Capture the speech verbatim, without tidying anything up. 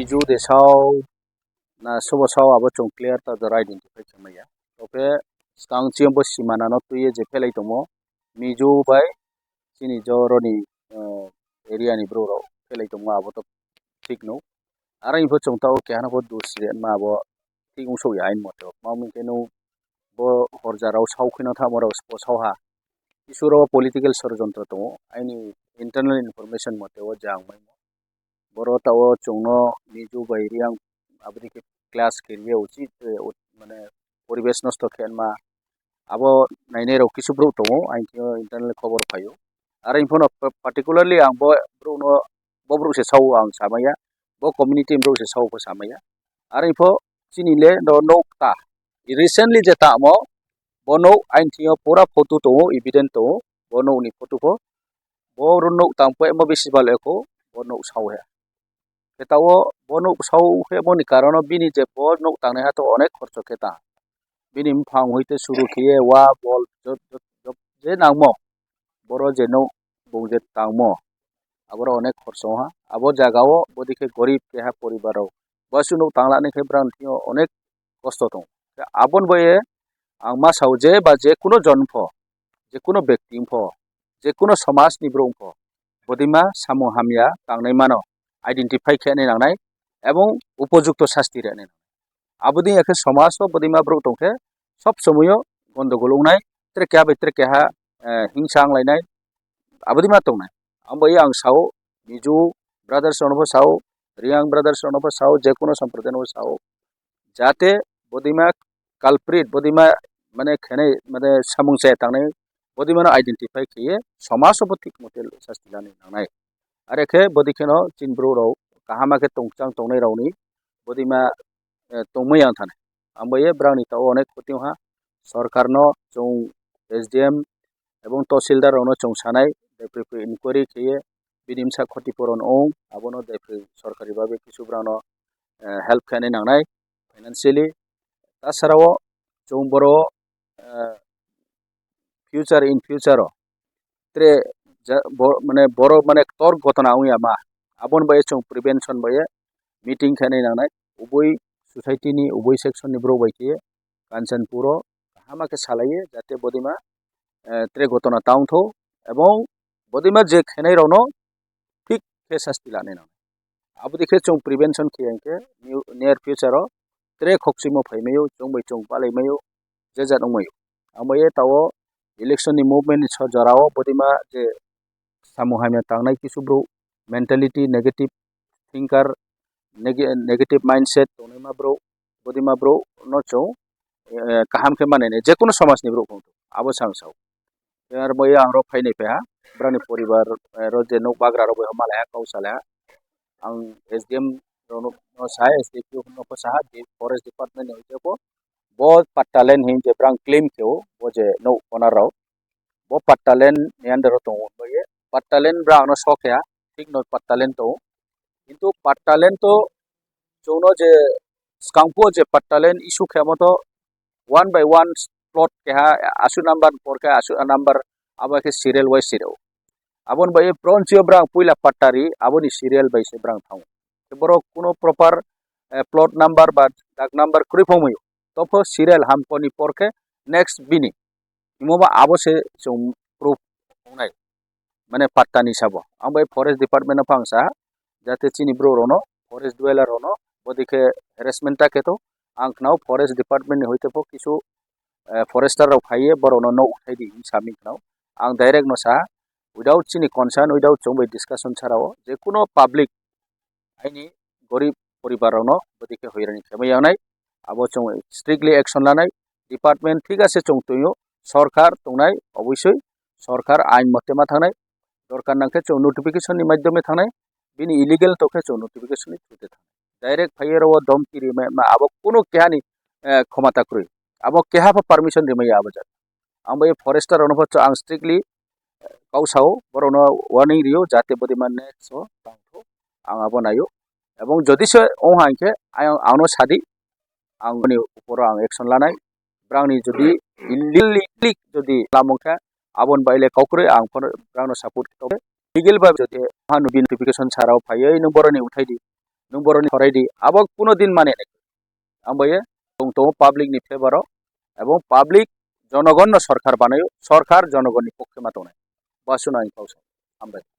Mizo de sao na sobo sao abo chwng clear ta jora identify khe maya. Tokhe skang chiyambo simana no twiye je phelai tongmo Mizo bai chini joroni, eh, area ni bro rok phelai tongmo abo to thik no. Aro info chwng tao keha no pho dos ma abo thik wng sokya ain mote. Mami khe no bo horja rao sao khwino thamo rao spo sao ha. Isuro political sorojontro tongo. Aini internal information mote o jang mai. Boro tao chwngno Mizo bai Riang aboni khe clash khe riya uchi, eh, ut-, mane poribesh nosto khe ma abo nainai rok kisu bro tongo, aini thio internal khobor phaio. Aro info no pa-, particularly ang bo bro no, bo bro se sao ang samaya, bo community bro se sao pho samaya. Aro info chini le no nok ta, recently je tamo bo nok aini thio pura photo tongo, evident tongo, bo nok ni photo pho, bo ro nok tang pho emo bisi bal eko, bo nok sao he. Khe tao bo nuk sao khe boni karono bini je bo nuk tangnai ha to onek khorcho khe ta. Bini buphang hoite suru khiye wa bol jot, jot, jot, je nangmo boro je nuk bung je tangmo aboro onek khorcho ha. Abo jaga o bodi khe gorib keha poribar rok bo su nuk tanglani khe brang thio onek kosto tong. Khe abon boye ang ma sao je ba je kuno jon pho, je kuno bekti pho, je kuno somaj ni bro pho, bodima samung hamya tangnai mano identify khe nai nangnai ebong upojukto sasti rwnai. Abodi yakhe somaj o bodima bro tongkhe sob somoyo gondogol wngnai, tre keha bai tre keha, eh, hingsa wnglainai, abodima tongnai. Ambai ang sao, Mizo brothers rokno pho sao, Riang brothers rokno pho sao, je kuno sampradayan pho sao, jate bodima culprit, bodima mane khenai, mane samung chaya tangnai, bodimano identify khiye somaj o bo thik mote sasti lani nangnai. Are khe bodi kheno chin bro rok kahama khe tongchang tongnai rokni bodima, eh, tongmai yang thani. Ambai ye brang ni tao onek khoti ha sorkar no chwng S D M ebong tahsildar rokno chwng sanai, daiphri phri inquiry khiye bini bwsa khoti puron ong, abono daiphri sorkari babe kisu brangno, eh, help khainai nangnai financially. Tasarao chwng boro, eh, future in future o tre ja-, bo-, mane boro mane ktor gotona wngya ma, aboni bai chwng prevention bai meeting khainai nangnai, ubui society ni ubui section ni bro bai khiye Kanchanpur o kahama khe salaiye jate bodima, eh, tre gotona ta wngtho ebong bodima je khenai rokno thik khe sasti lanai nang. Abodi khe chwng prevention khiya hinkhe new, near future o tre khokchimo phaimaio, chwng bai chwng palaimaio, je jat wngmaio. Ambai ye tao election ni movement ni so jorao bodima je samung hamya tangnai kisu bro mentality negative thinker, neg-, negative mindset tongnai ma bro, bodima bro no chwng, eh, kaham khe manene je kuno somaj ni bro abo sang sao. Ar bo ang ro phainai pha, brani poribar, eh, ro je nok bagra ro bo malai ha kau salai ha. Ang S D M rokno sa, S D P O no pho sa, je forest department ni hoite bo, bo patta land hin je brang claim khe o, bo je no owner rok, bo patta land ni under o tongo, bo ye patta land brang no sok ya, thik no patta land tongo, kintu patta land to chwngno je skangphuo je patta land issue khe mo to one by one plot keha asu number por khe asu number abo khe serial wise sireo. Aboni bai bronchio brang puila pattari aboni serial bai se brang thango. Borok kuno proper, eh, plot number ba dag number kwrwi phongmwi topho serial hamkoni por khe next bini. Imo ba abo se chwng proof wngnai. Mane patta ni sabo. Ang bai forest department no phang sa jate chini bro rono, forest dweller rono, bodi khe harassment ta khe to. Ang khnao forest department ni hoite pho kisu, eh, forester rok phaiye borok no nok uthai di hin sami khnao. Ang direct no sa, without chini concern, without chwng bai discussion sarao, je kuno public aini gorib poribar rokno bodi khe hoirani khe mai yangnai, abo chwng strictly action lanai, department thik ase chwng twiyo, sorkar tongnai, obosoi sorkar ain mote ma thangnai, dorkar nang khe chwng notification ni madhyome thangnai, bini illegal to khe chwng notification ni through te thangnai. Direct phaiye ro domki ri ma, ma abo kuno keha ni, eh, khomata kwrwi, abo keha pho permission ri maya abo jaga. Ang bai forester rokno pho ang strictly kau sao, borokno warning rio, jate bodi ma next o tang tho, ang abo naio. Ebong jodi se ong hai khe, ang, ang no sadi, ang ni uporo ang action lanai. Brang ni jodi illegal jodi lamong khe, abon bai le kau kwrwi ang phano brang no support khe. Legal ba jodi ha no notification sarao phaiwi nung borok ni uthai di. Nwng boroni horai di, abo kuno din mane nai. Ang bai tong tongo public ni favor o, ebong public jonogon no sorkar banayo, sorkar jonogon ni pokhe ma tongnai. Basu no ang kau sa. Hambai.